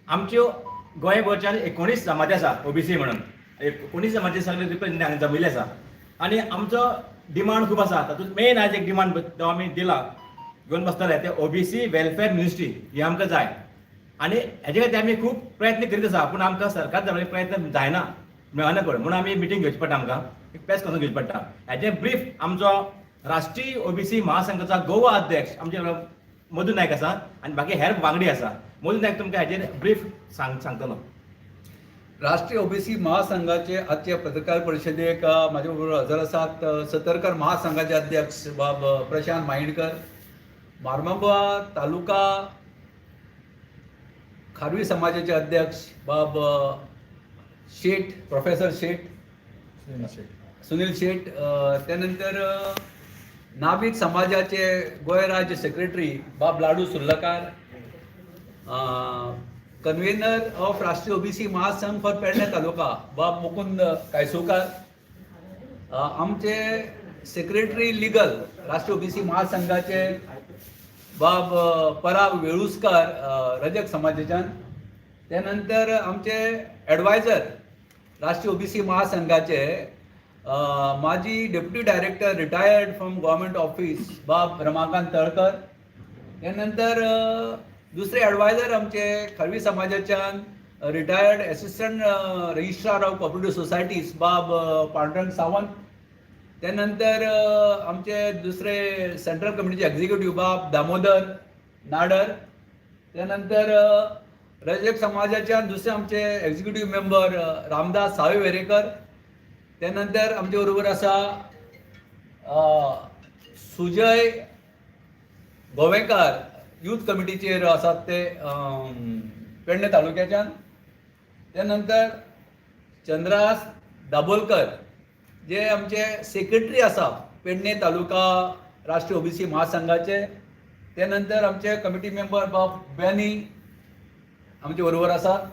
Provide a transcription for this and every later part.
आमच्यो गोंयभरच्यान 19 जमाती आसा ओबीसी म्हणून. 19 जमाती सगळे रिप्रेझेंट हांगा जमिल्ले आसा आनी आमचो डिमांड खूब आसा. तातूंत मेन आयज एक डिमांड जो आमी दिला घेवन बसतले ते ओबीसी वेलफेअर मिनिस्ट्री ही आमकां जाय आनी हेजे खातीर आमी खूब प्रयत्न करीत आसा, पूण आमकां सरकार दरबारी प्रयत्न जायना, मेळना कोण, म्हणून आमी मिटींग घेवची पडटा, आमकां एक प्रेस कॉन्फरन्स घेवची पडटा. हेजें ब्रीफ आमचो राष्ट्रीय ओबीसी महासंघाचो गोवा अध्यक्ष आमचे मधू नायक आसा आनी बाकी हेर वांगडी आसा. मधू नायक तुमकां हेजेर ब्रीफ सांगतलो. राष्ट्रीय ओबीसी महासंघाचे आजचे पत्रकार परिशदेक म्हाजे बरोबर हजर आसात सतरकर महासंघाचे अध्यक्ष बाब प्रशांत माईणकर, मार्मागोवा तालुका खारवी समाजाचे अध्यक्ष बाब शेठ, प्रोफेसर शेठ, सुनील शेठ, त्यानंतर नावीक समाजाचे गोंय राज्य सेक्रेटरी बाब लाडू सुर्लकार, कन्व्हेनर ऑफ राष्ट्रीय ओबीसी महासंघ फॉर पेडणे तालुका बाब मुकुंद कायसुकार, आमचे सेक्रेटरी लिगल राष्ट्रीय ओबीसी महासंघाचे बाब पराग वेळुस्कार, रजक समाजाच्यान, त्यानंतर आमचे एडवायझर राष्ट्रीय ओबीसी महासंघाचे माजी deputy director, retired from government office, बाब रमाकांत तळकर, त्यानंतर दुसरे एडवायझर आमचे खारवी समाजाच्यान retired assistant registrar of cooperative societies बाब पांडुरंग सावंत, त्यानंतर आमचे दुसरे सेंट्रल कमिटीचे एक्झिक्युटिव्ह बाब दामोदर नाडर, त्यानंतर रजक समाजाच्या दुसरे आमचे एक्झिक्युटिव्ह मेंबर रामदास सावे वेरेकर, त्यानंतर आमचे बरोबर आसा सुजय गोवेकार, यूथ कमिटीचेर आसात ते पेडणे तालुक्याच्यान, त्यानंतर चंद्रास दाबोलकर जे आमचे सेक्रेटरी आसा पेडणे तालुका राष्ट्रीय ओबीसी महासंघाचे, त्यानंतर आमचे कमिटी मेंबर बाब बॅनी आमचे बरोबर आसात.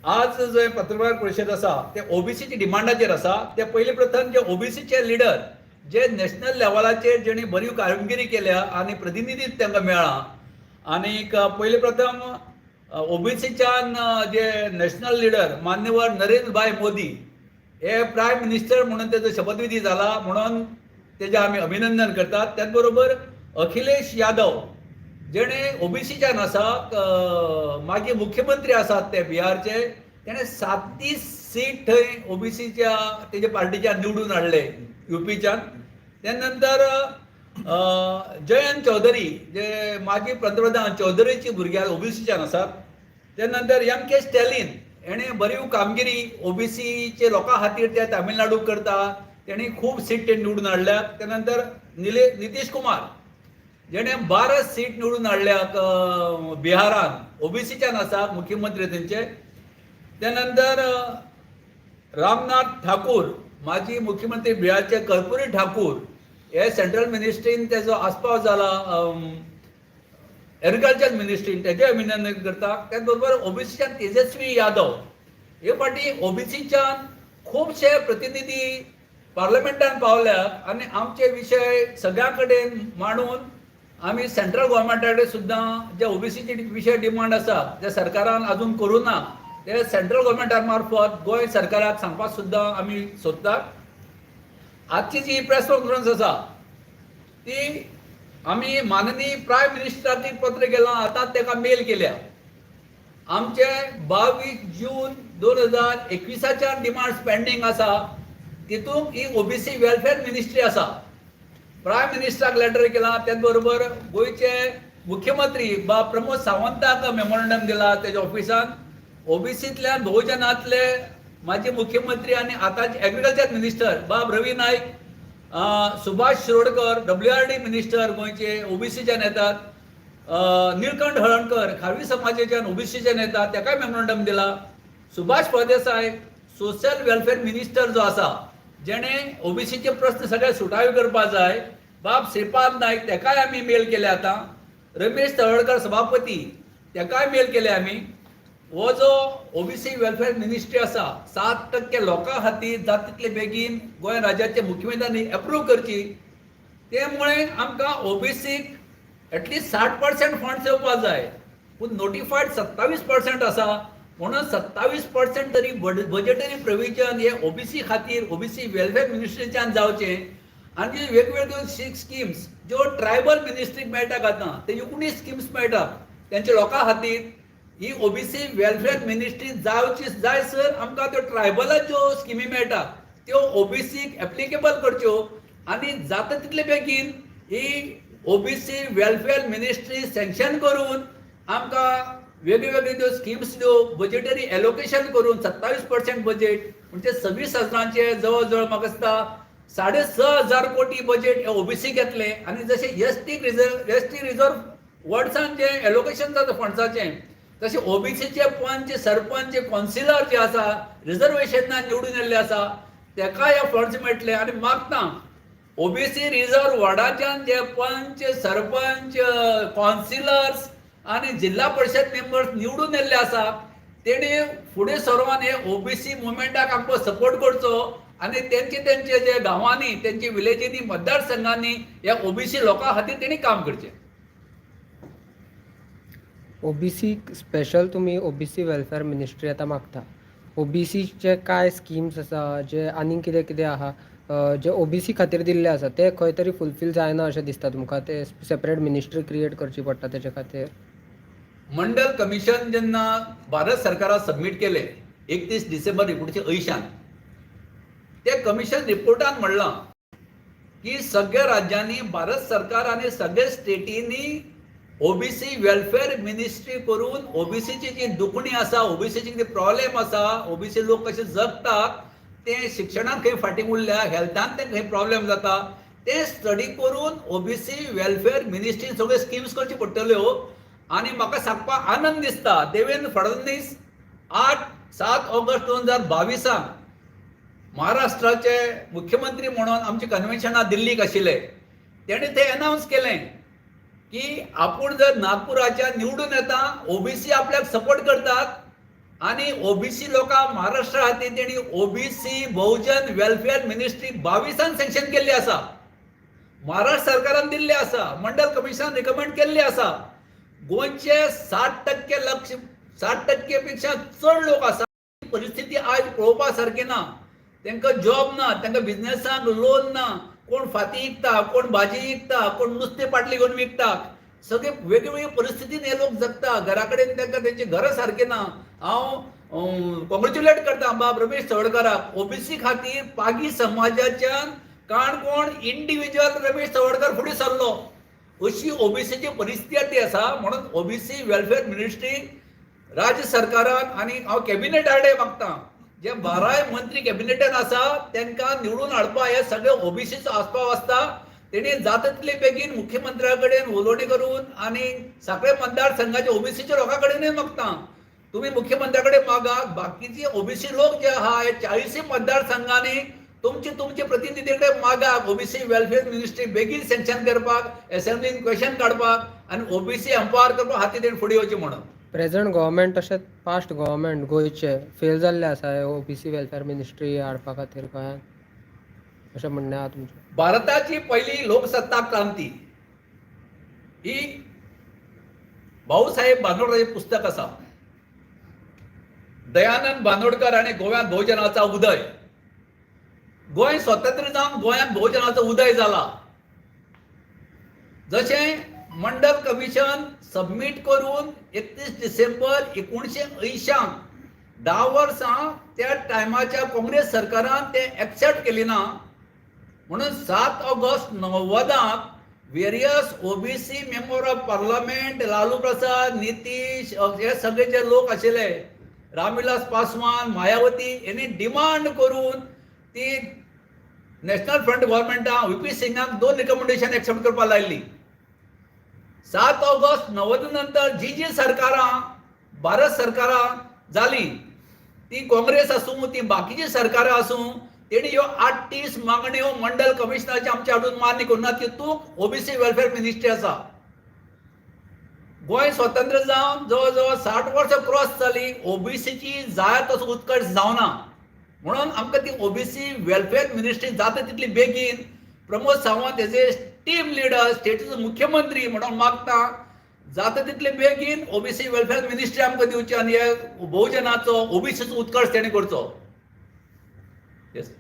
आज जे पत्रकार परिशद आसा ते ओबीसीच्या डिमांडाचेर आसा. ते पयले प्रथम जे ओबीसीचे लिडर जे नॅशनल लेवलाचेर जेणी बरी कामगिरी केल्या आनी प्रतिनिधित्व तांकां मेळ्ळां आनीक पयले प्रथम ओबीसीच्यान जे नॅशनल लिडर मान्यवर नरेंद्रभाई मोदी हे प्रायम मिनिस्टर म्हणून तेजो शपथविधी जाला म्हणून तेजें आमी अभिनंदन करतात. त्याच बरोबर अखिलेश यादव जेणे ओबीसीच्यान आसा, मागीर मुख्यमंत्री आसात ते बिहारचे, तेणे 37 सीट थंय ओबीसीच्या तेजे पार्टीच्यान निवडून हाडले युपीच्यान. त्या नंतर जयंत चौधरी जे माजी पंतप्रधान, चौधरीची भुरगीं ओबीसीच्यान आसात. त्या नंतर एम के स्टॅलिन हेणे बरी कामगिरी ओबीसीचे लोकां खातीर ते तामिळनाडू करता, तेणी खूब सीट ते निवडून हाडल्यात. त्या नंतर नितीश कुमार जेणे 12 सीट निवडून हाडल्यात बिहारान, ओबीसीच्यान आसा मुख्यमंत्री तेंचे. त्या नंतर रामनाथ ठाकूर, माजी मुख्यमंत्री बिहारचे कर्पुरी ठाकूर हे सेंट्रल मिनिस्ट्रीन तेजो आस्पाव जाला, एग्रीकल्चर मिनिस्ट्रीन, तेजें अभिनंदन करता. त्याच बरोबर ओबीसीच्यान तेजस्वी यादव. हे फावटी ओबीसीच्यान खुबशे प्रतिनिधी पार्लमेंटान पावल्यात आनी आमचे विशय सगळ्या कडेन मांडून आमी सेंट्रल गोवोरमेंटा कडेन सुद्दां जे ओबीसीचे विशय डिमांड आसा जे सरकारान अजून करूं ना ते सेंट्रल गोवोरमेंटा मार्फत गोंय सरकाराक सांगपाक सुद्दां आमी सोदतात. आजची जी प्रेस कॉन्फरन्स आसा ती आमी माननीय प्रायम मिनिस्टराक पत्र गेलां, आतां ताका मेल केल्या. आमचे 22 जून 2021च्यान डिमांड्स पेंडींग आसा. तितूंत ही ओबीसी वेलफेअर मिनिस्ट्री आसा. प्रायम मिनिस्टराक लेटर केला, त्याच बरोबर गोंयचे मुख्यमंत्री बा प्रमोद सावंताक मेमोरंडम दिला तेज्या ऑफिसान. ओबीसींतल्यान बहुजनांतले माजी मुख्यमंत्री आनी आतांचे एग्रीकल्चर मिनिस्टर बाब Ravi Naik, Subhash Shirodkar, W R D minister गोंयचे, ओबीसीच्यान येतात, निळकंठ हळणकर, खारवी समाजाच्यान ओबीसीच्यान येतात, ताकाय मेमोरंडम दिला. Subhash Phaldesai, social welfare minister जो आसा, जेणे ओबीसीचे प्रस्न सगळे सुटावे करपा जाय, बाब श्रीपाद नायक, तेकाय आमी मेल केले. आतां रमेश तवडकर सभापती, तेकाय मेल केले आमी. हो जो ओबीसी वेलफेअर मिनिस्ट्री आसा, 7% लोकां खातीर जाता तितले बेगीन गोंय राज्याचे मुख्यमंत्र्यांनी एप्रूव करची. ते मुळे आमकां ओबीसीक एटलिस्ट 60% फंड्स येवपा जाय. पूण नोटिफायड 27% आसा. म्हणून 27% तरी बजेटरी प्रोविजन हे ओबीसी खातीर ओबीसी वेलफेअर मिनिस्ट्रीच्यान जावचें. आनी वेगवेगळ्यो स्किम्स ज्यो ट्रायबल मिनिस्ट्रीक मेळटा आतां ते 19 स्किम्स मेळटा तेंच्या लोकां खातीर, ही ओबीसी वेलफेअर मिनिस्ट्री जावची जाय सर आमकां त्यो ट्रायबलाक ज्यो स्किमी मेळटा त्यो ओबीसीक एप्लिकेबल करच्यो आनी जाता तितले बेगीन ही ओबीसी वेलफेअर मिनिस्ट्री सँक्शन करून आमकां वेगळ्यो वेगळ्यो त्यो स्किम्स ज्यो बजेटरी एलोकेशन करून 27% बजेट म्हणजे 26 हजारांचे जवळ जवळ म्हाका दिसता 6,500 कोटी बजेट हे ओबीसीक येतलें. आनी जशें एसटी रिजर्व वर्ड्सान जें एलोकेशन जाता फंड्साचें, तशें ओबीसीचे पंच, सरपंच, कौन्सिलर जे आसा रिजर्वेशनान निवडून येल्ले आसा तेका हे फंड्स मेळटले. आनी मागता ओबीसी रिजर्व वॉर्डाच्यान जे पंच, सरपंच, कौन्सिलर्स आनी जिल्हा परिशद मेंबर्स निवडून येल्ले आसा तेणी फुडें सरोन हे ओबीसी मुवमेंटाक आमकां सपोर्ट करचो आनी तेंचे तेंचे जे गांवांनी, तेंचे विलेजींनी, मतदारसंघांनी ह्या ओबीसी लोकां खातीर तेणी काम करचें. ओबीसी स्पेशल तुमी ओबीसी वेलफेअर मिनिस्ट्री आतां मागता. ओबीसीचे कांय स्किम्स आसा जे आनीक कितें कितें आहा जे ओबीसी खातीर दिल्ले आसा ते खंय तरी फुलफील जायना अशें दिसता तुमकां? ते सेपरेट मिनिस्ट्री क्रिएट करची पडटा तेजे खातीर? मंडल कमिशन जेन्ना भारत सरकाराक सबमीट केले 31 डिसेंबर 1980यान, ते कमिशन रिपोर्टान म्हणलां की सगळ्या राज्यांनी भारत सरकार आनी सगळ्या स्टेटींनी ओबीसी वेलफेअर मिनिस्ट्री करून ओबीसीची जी दुखणी आसा, ओबीसीची कितें प्रॉब्लेम आसा, ओबीसी लोक कशे जगतात, ते शिक्षणात खंय फाटीं उरल्या, हेल्थान ते खंय प्रॉब्लेम जाता, ते स्टडी करून ओबीसी वेलफेअर मिनिस्ट्री सगळ्यो स्किम्स करच्यो पडटल्यो. आनी म्हाका सांगपाक आनंद दिसता, देवेंद्र फडणवीस 8-7 ऑगस्ट 2022 महाराष्ट्राचे मुख्यमंत्री म्हणून आमची कन्व्हेन्शनां दिल्लीक आशिल्ले. तेणी ते अनावन्स केलें की आपूण जर नागपुराच्या निवडून येता, ओबीसी आपल्याक सपोर्ट करतात आनी ओबीसी लोकांक महाराष्ट्रा खातीर तेणी ओबीसी बहुजन वेलफेअर मिनिस्ट्री 22 सँक्शन केल्ली आसा, महाराष्ट्र सरकारान दिल्ली आसा, मंडल कमिशनान रिकमेंड केल्ली आसा. गोंयचे 60% लक्ष, 60% पेक्षा चड लोक आसा. परिस्थिती आयज पळोवपा सारकी ना. तांकां जॉब ना, तांकां बिजनेसाक लोन ना. कोण फाती विकता, कोण भाजी विकता, कोण नुस्तें पाटली घेवन विकता. सगळे वेगळे परिस्थितीन हे लोक जगता. घरा कडेन तांकां तेंची घरां सारकी ना. हांव कॉंग्रेच्युलेट करता बाब रमेश तवडकाराक. ओबीसी खातीर पागी समाजाच्यान काणकोण इंडिविज्युअल रमेश तवडकार फुडें सरलो. अशी ओबीसीची परिस्थिती आसा. म्हणून ओबीसी वेलफेअर मिनिस्ट्री राज्य सरकारान आनी हांव कॅबिनेटा कडेन मागता, जे बाराय मंत्री कॅबिनेटान आसा तांकां निवडून हाडपा हे सगळे ओबीसीचो आस्पाव आसता. तेणी जाता तितले बेगीन मुख्यमंत्र्या कडेन उलोवणी करून आनी सगळे मतदारसंघाचे ओबीसीच्या लोकां कडेनूय मागता, तुमी मुख्यमंत्र्या कडेन मागा, बाकीचे ओबीसी लोक जे आहा हे 40 मतदारसंघांनी तुमचे तुमचे प्रतिनिधी कडेन मागा, ओबीसी वेलफेअर मिनिस्ट्री बेगीन सँक्शन करपाक, एसेंब्लीन क्वेश्चन काडपाक आनी ओबीसी एम्पावर करपाक खातीर तेणी फुडें येवचें म्हणून. प्रेझेंट गव्हर्मेंट तशेंच पास्ट गव्हर्मेंट गोंयचे फेल जाल्ले आसा ओबीसी वेलफेअर मिनिस्ट्री हाडपा खातीर गोंयांत, अशें म्हणणें आहा तुमचें? भारताची पहिली लोकसत्ता क्रांती ही भाऊसाहेब बांदोडकराचें पुस्तक आसा. दयानंद बांदोडकर आनी गोव्यांत बहुजनाचा उदय. गोंय स्वतंत्र जावन गोंयांत बहुजनाचो उदय जाला. जशें मंडल कमिशन सबमीट करून 31 डिसेंबर 1980 ह्यांक 10 वर्सां त्या टायमाच्या काँग्रेस सरकारान ते एक्सेप्ट केली ना, म्हणून 7 August 90 various OBC member of parliament, Lalu Prasad, Nitish, हे सगळे जे लोक आशिल्ले, रामविलास पासवान, मायावती यांनी डिमांड करून ती नॅशनल फ्रंट गव्हर्मेंटान व्ही पी सिंगाक दोन रिकमेंडेशन एक्सेप्ट करपाक लायल्ली. 7 ऑगस्ट 90 नंतर जी जी सरकारां भारत सरकारां जाली, ती काँग्रेस आसूं, ती बाकीची सरकारां आसूं, तेणी ह्यो 38 मागण्यो मंडल कमिशनाचे आमचे अजून मान्य करूं ना. तितूंत ओबीसी वेलफेअर मिनिस्ट्री आसा. गोंय स्वतंत्र जावन जवळ जवळ 60 वर्सां क्रॉस जाली, ओबीसीची जाय तसो उत्कर्श जावना. म्हणून आमकां ती ओबीसी वेलफेअर मिनिस्ट्री जाता तितली बेगीन Pramod Sawant as a team leader, स्टेटीचो मुख्यमंत्री म्हणून मागता. जाता तितले बेगीन ओबीसी वेलफेअर मिनिस्ट्री आमकां दिवची आनी हे बहुजनाचो ओबीसीचो उत्कर्श तेणी करचो. येस.